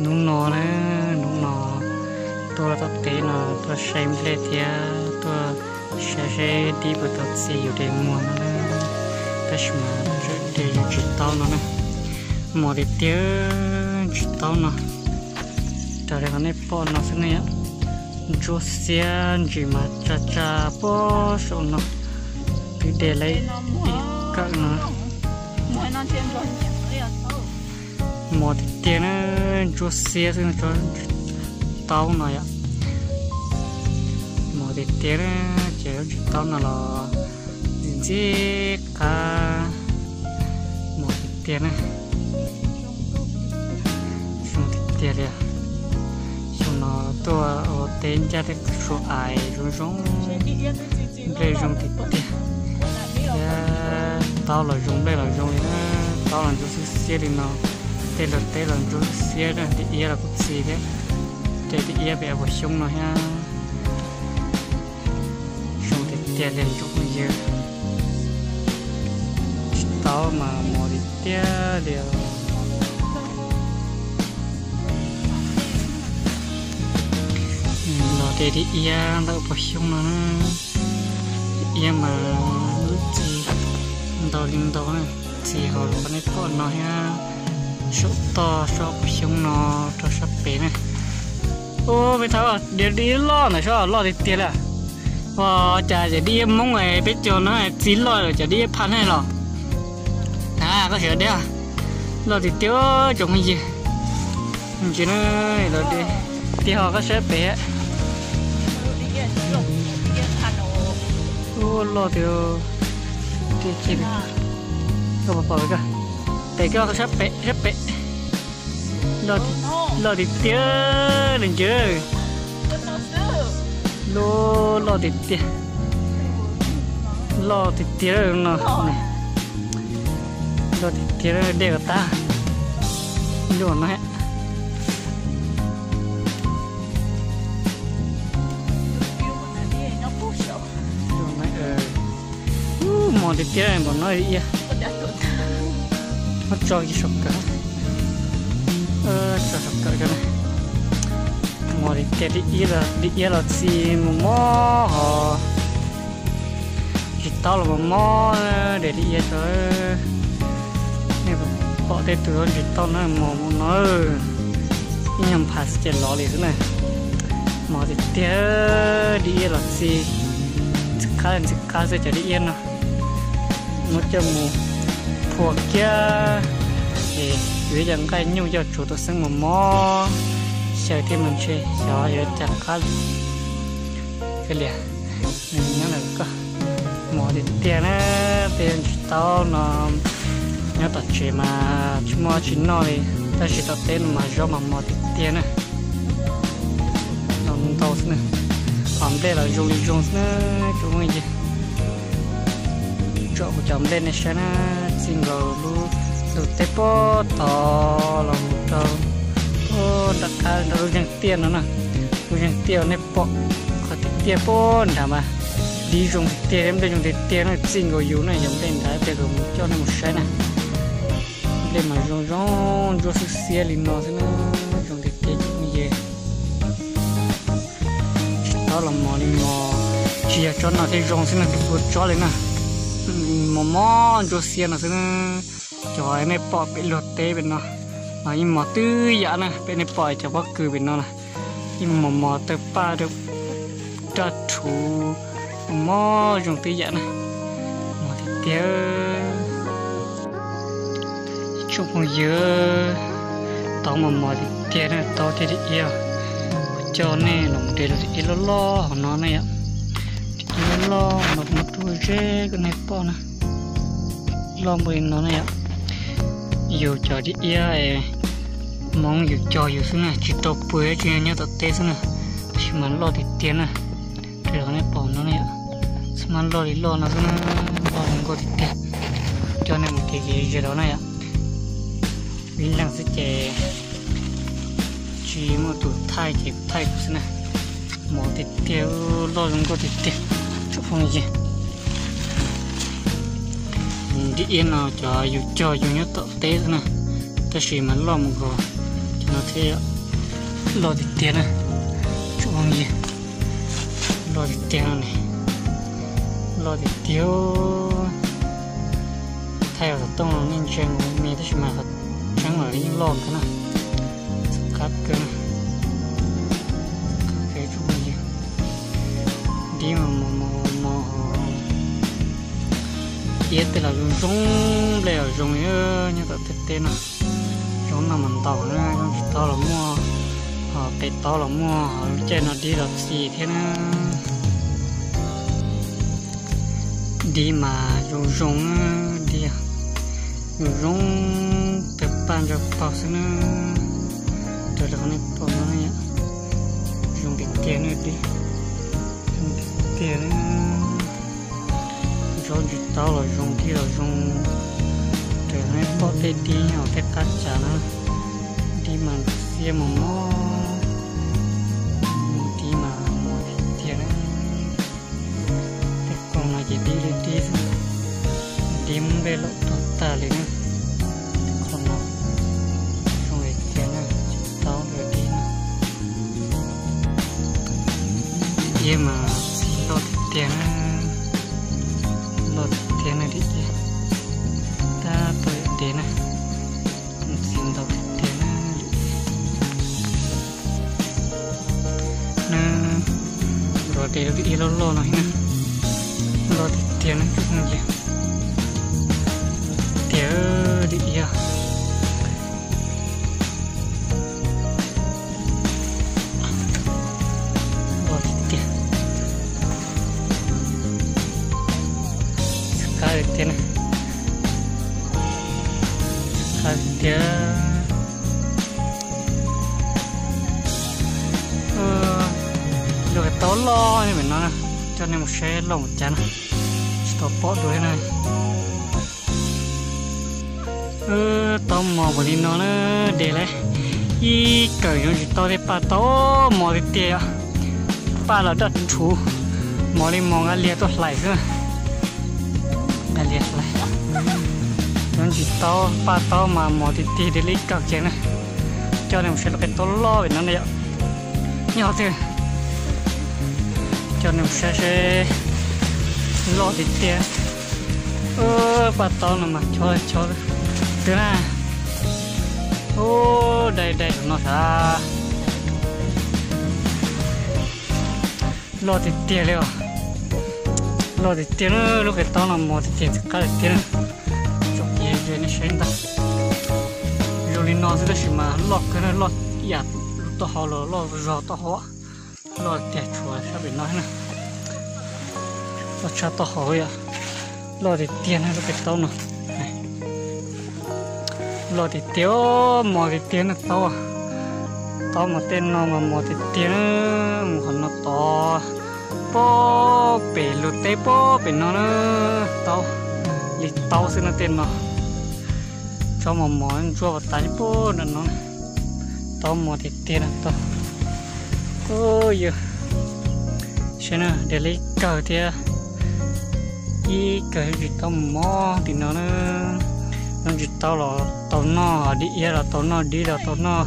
Hnub no na, hnub no tuaj tom teb no tuaj saib nplej thiab tuaj saib seb dib puas tau txi yuav de muag no na. Tab sis mas de tsis taub no na, mos tiag tiag tsis taub no. Raws li qhov nej pom no xwb ne yom, ntsuab xiab ntsis mas tsa tsa puag saum no, twb de lawm ib kawm no. Mos tiag tiag na, ntsuab xiab xwb, taub no yom. Mos tiag tiag na, ces ntsis taub no los ntxim qab. Mos tiag tiag na, zoo tiag tiag li. Xyoo no tuaj ua teb ncaj tej suav ais zoo zoo, nplej zoo tiag tiag. Thiab taub los zoo, nplej los zoo li na, taub los ntsuab xiab xiab li no, tej luag teb los ntsuab xiab na, dib iab los kuj txi thiab. Tej dib iab pem puag xyoob no thiab. Zoo tiag tiag li tsoom phooj ywg, tsis taub mas mos tiag tiag li. Los de dib iab ntawm puag xyoob no na, dib iab mas lub txi ntau li ntau na, txi hauv qhov nej pom no thiab, saum toj saum puag xyoob no rau sab pem na. Ub, peb thab diav dib loj ntawm sab loj tiag tiag li. Ua cas cov dib iab Hmoob peb cog no txi loj lawm cov dib iab Phaj ne los? A, koj sim deb, loj tiag tiag tsoom phooj ywg. Ntsis na, tiag ho koj saib pem. Ub, loj tiag tiag. Koj pom pom koj, pem koj sab pem, sab pem. Loj tiag tiag li ntsis. Loj, loj tiag tiag. Loj tiag tiag no. Loj tiag tiag, dej ko tag. Loj no. Mos tiag tiag npaum no dib iab. Muab tso kiag saum kawm, tso saum kawm cov na. Mos tiag tiag, dib iab los txi mos mos hos, tsis taub los mos mos, de dib iab tso. Nej pom tej tus ntsis taub no mos mos no, ib nyuag nphav xwb ces lov li xwb na. Mos tiag tiag, dib iab los txi ntxim qab ntxim qab xwb cov dib iab no. Muab coj mus phua kiag es yuav cov nqaij nyuj coj tsuav tuam xeeb mos mos, xyaw thiab mas ntshe xyov yuav cas qab li. Nyob ntawm koj, mos tiag tiag na, tej ntsis taub no nyob tom tsev mas tsis muaj tsis noj li, tab sis tom teb no mas zaub mas mos tiag tiag na. Los ntau xwb na, qhov nplej los zoo li zoo xwb na, tsoom phooj ywg. Tsom kuv cov nplej nej saib na, txij nkaus lub ntug teb puag tod los mus rau nram qab nram lub zeeg tiaj no na. Lub zeeg tiaj nej pom qhov tiaj tiaj puag nrad mas dib zoo tiag tiag, nplej zoo tiag tiag na, txij nkaus yus na, yog nplej nrad pliag kuv mus coj nej mus saib na. Nplej mas zoo zoo ntsuab xwb xiab li no xwb na, zoo tiag tiag cov phooj ywg. Tsis taub los mos li mos, tsis yog tsob no thiaj zoo xwb na, tus tua tsob li na. Mos mos ntsuab xiab no xwb na. Cov nej pom pem luag teb pem no, no yeej mos twb yam na, pem nej pom cov pob kws pem no na, yeej mos mos tawg paj raj rhuv, mos zoo twb yam na. Mos tiag tiag. Ib tsoom phooj ywg, taub mos mos tiag tiag na, taub thiab dib iab. Kuv coj nej los de dib iab loj loj hauv no na yom. Dib iab loj loj no muaj ruaj zeb koj nej pom na, loj npaum li no na yom. Yus cov dib iab Hmoob yus cog yus xwb na, tsis tau pw tsis nyob tom teb xwb na, tab sis mas loj tiag tiag na. Raws li qhov nej pom no na yom, txhob mas loj li loj no xwb na, loj zoo nkauj tiag tiag. Coj nej mus kev kev ze los na yom. Ib leeg xwb ces tsis muaj tus thaij ces kuv thaij kuv xwb na. Mos tiag tiag, loj zoo nkauj tiag tiag tsoom phooj ywg. Dib iab no cov yus cog yus nyob tom teb xwb na, tab sis mas loj mus nkaus cov no thiab. Loj tiag tiag na, tsoom phooj ywg, loj tiag tiag no ne, loj tiag tiag. Thaij xov tooj nej ntsia me me tab sis mas qhov tseeb los yeej loj kawg na, qab kawg na, qab kawg tsoom phooj ywg. Dib mas mos mos mos, iab tej los zoo zoo, nplej los zoo li nyob tom tej teb no. Zoo noj mas ntau na, zoo tsis tau los muaj, ho qe taub los muaj, ho lub caij no dib los txi thiab na. Dib mas zoo zoo, dib zoo zoo, tawg paj ntsa paug xwb na. Raws li qhov nej pom no, zoo tiag tiag na, dib zoo tiag tiag na. Zaub ntsis taub los zoo, dib los zoo. Raws li nej pom tej dib nyob tej qab cas na, dib mas xiab mos mos, dib mas mos tiag tiag na. Tej qoob no ces dib li dib xwb, dib muab nplej laum tuag tag li na. Tej qoob no zoo li tiag na, tsis taub li dib na. Dib mas txi loj tiag tiag na, loj tiag tiag na li dib, tab tom li dib na, txi ntau tiag tiag na. Na, nrog dej lub ib loj loj no thiab na, loj tiag tiag na tsoom phooj ywg, tiag li ib yam. Loj tiag tiag, qab tiag tiag na, qab tiag tiag. Lub qe taub loj li pem no na, coj nej mus saib loj mus cas na, tsis tau pom dua thiab na. Taub mos npaum li no na, de lawm ib kawm yuav tsis tau tej paj taub mos tiag tiag os. Paj los daj rhuv, mos li mos nqa liag tuaj hlais xwb. Nqa liag hlais. Yuav tsis tau paj taub mas mos tiag tiag, de lawm ib kawm kiag na. Coj nej mus saib lub qe taub loj pem no na yom. Nyob qhov twg, coj nej mus saib seb, loj tiag tiag. Paj taub no mas chob chob twg na. Ub, dai dai no sav. Loj tiag tiag li os. Loj tiag tiag na, lub qe taub no mos tiag tiag, ntxim qab tiag tiag na. Tsom kiag ze nej saib ntag. Zoo li no xwb tab sis mas loj kawg na, loj ib yam lub taub hau los loj zog taub hau. Loj tiag, tshuav sab pem no na. Loj tshaj taub hau yom. Loj tiag tiag na lub qe taub no. Loj tiag tiag, mos tiag tiag na taub. Taub mas tej no mas mos tiag tiag na. Mus qhov no tod, pob pem lug teb pob pem no na. Taub li taub xwb no tej no. Tsob mos mos ntsuab pas tas pob nram no. Taub mos tiag tiag na taub. Ub, yog saib na, de lawm ib kawm thiab. Ib kawm yuav tsis tau mos tim no na. Yuav tsis tau los tau noj, dib iab los tau noj, dib los tau noj.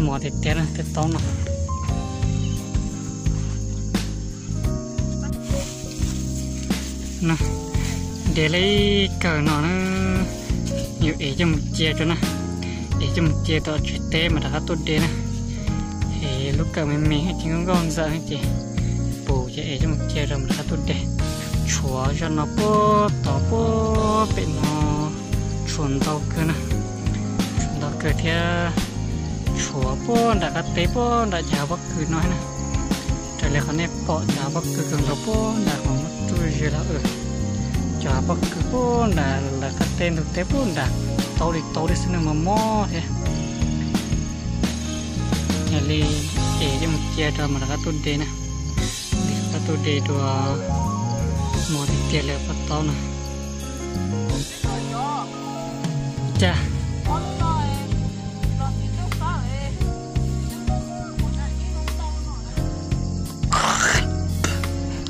Mos tiag tiag na tej taub no. De lawm ib kawm no na, yuav ev coj mus cia tso na. Ev coj mus cia tom tsev teb mas rov qab tuaj de na. Es lub kawm me me ces nkauj nkauj ntxawm ces pus ces ev coj mus cia rau mas rov qab tuaj de. Tshuav zaj no puag tod puag pem no, tshuav ntau kawg na. Tshuav ntau kawg thiab. Tshuav puag nram qab teb puag nram cov hav pob kws no na. Raws li qhov nej pom cov hav pob kws kawg nkaus puag nram qhov muaj tsuj ze los, cov hav pob kws puag nram lawv qab teb ntug teb puag nram, taub li taub li xwb na, mos mos thiab. Yog li es coj mus cia rau mas rov qab tuaj de na. Rov qab tuaj de dua, mos tiag tiag li paj taub na. Cas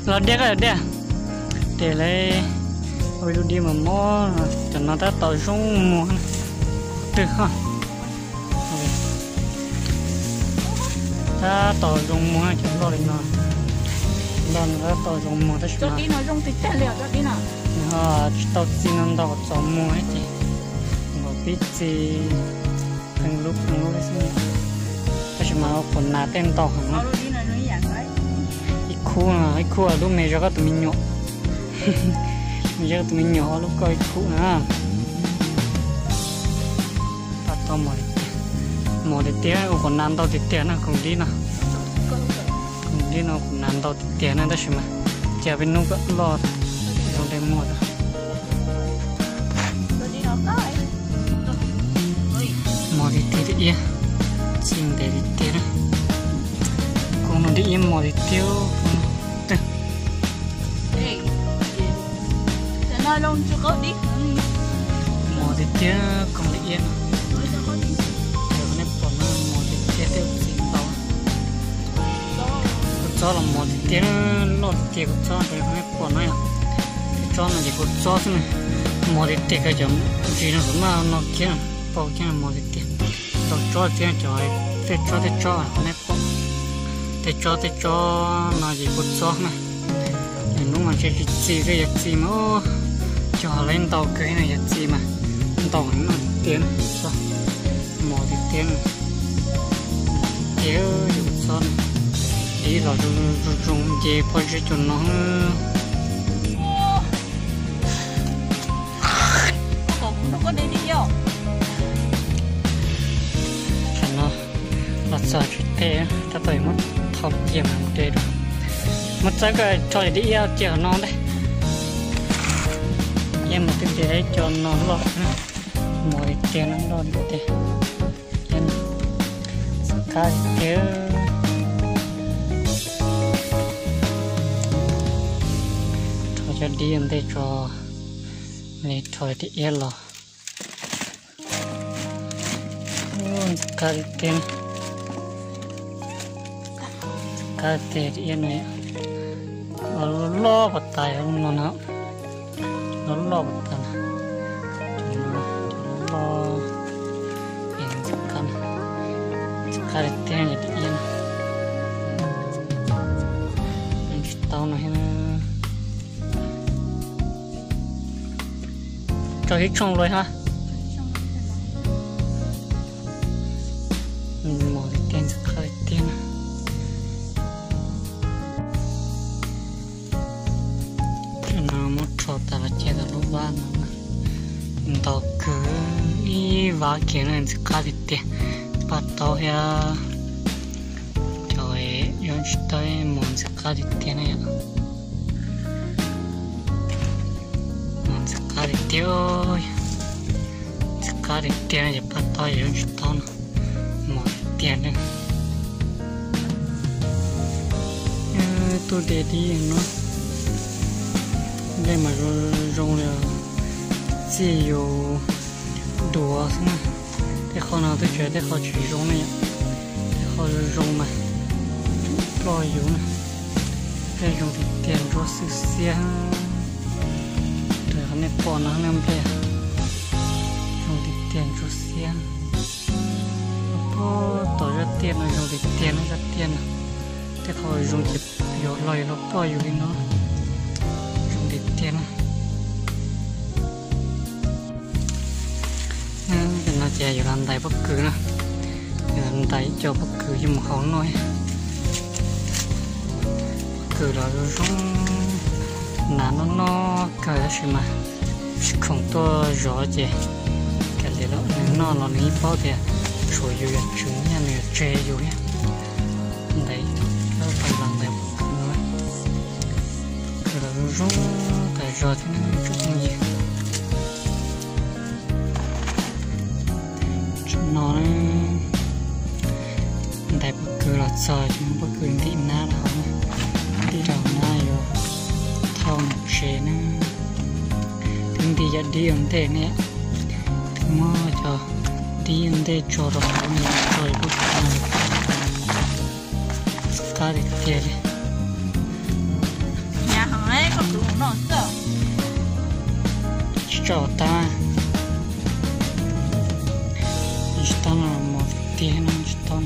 los dej, los dej, de lawm ib lub dib mos mos, cov no tab tom zoo muag twg ho. Tab tom zoo muag cov loj li no, loj no tab tom zoo muag tab sis mas nws ho tsis tau txi no ntau kom txaus muag thiab ces nkaus pib txi pheej lub pheej lub xwb. Tab sis mas ua qhuav nas tej ntau heev. Ib khub no, ib khub lub me zog koj tus me nyuam, me zog koj tus me nyuam ob lub koj ib khub na. Paj taub mos tiag tiag, ua qhuav nas ntau tiag tiag na koom dib no. Koom dib no ua qhuav nas ntau tiag tiag na tab sis mas cia peb hnub kom loj zoo li muag. Mos tiag tiag li iab, txi ntev tiag tiag na. Koom no li iab mos tiag tiag. Mos tiag tiag koom li iab no. Nej pom no mos tiag tiag tej txi ntau. Kua txob los mos tiag tiag, loj tiag kua txob, nej pom no yom. Tej tsob no ces kua txob xwb na, mos tiag tiag kawg cov ntsis no kuv maj no kiag, pau kiag mos tiag tiag. Tau tsob thiab cov tej tsob tej tsob nej pom, tej tsob tej tsob no ces kua txob na. Lwm hnub mas ntshe tsis txi xwb, yog txi mas cog lawv ntau kawg no, yog txi mas ntau heev no tiag na. Mos tiag tiag, tiag yus txhob dib los zoo zoo nce pob zeb cua no. Tam no los txog tsev tej, tab tom muab thau cia mas de dua. Muab txawb koj rho dib iab cia qhov no ntej. Iab mos tiag tiag, co no loj, mos tiag tiag no loj tiag tiag. Ntxim qab tiag tiag. Rho cov dib ua ntej tso, li rho dib iab los. Ntxim qab tiag tiag, ntxim qab tiag tiag dib iab no. Loj loj puas tas no na, loj loj puas tas na. Cov no, cov loj loj, es ntxim qab, ntxim qab tiag tiag dib iab no. Tsis tau no thiab na. Tso ib tshooj lawm hab. Mos tiag tiag, ntxim qab tiag tiag na. Tam no muab rho tas los cia tom lub vab no, ntau kawg, ib vab kiag na, ntxim qab tiag tiag. Paj taub thiab cov zaub ntsis taub mos ntxim qab tiag tiag na yom. Mos ntxim qab tiag tiag, ntxim qab tiag tiag no ces paj taub zaub ntsis taub no mos tiag tiag na. Tub de dib no, dej mas zoo zoo li txij yus duav xwb na. Tej qhov no twb tsis, tej qhov tsis zoo ne yom. Tej qhov zoo zoo mas ploj yus na. Dej zoo tiag tiag ntsuab xwb xiab. Raws qhov nej pom no nej nplej, zoo tiag tiag ntsuab xiab. Los pom tom zaj tiaj no zoo tiag tiag na, zaj tiaj no. Tej qhov zoo ces yuav los yuav los ploj yus li no. Zoo tiag tiag na. Tam no ces yuav los ntais pob kws na. Yuav los ntais ib co pob kws coj mus hau noj. Pob kws los zoo zoo, nas noj noj kawg tab sis mas tsis khoom tuaj zov ces kav liam lawm, nws noj los nws yeej paub tias tshuav yus yog tswv nyiaj nws yuav tseg yus thiab. Ntais, los ntais pob kws no. Pob kws los zoo zoo tas zog thiab tsoom phooj ywg. Tam no ntais pob kws los txog ces muab pob kws ntim nab rau hauv, ntim rau nab yuav thauj mus tsev na. Twb nti cov dib ua ntej ne, twb muab cov dib ua ntej tso rau hauv, tso pob kws no. Qab tiag tiag li. Tsis tso tab, tsis tab no mos tiag tiag no, tsis tab.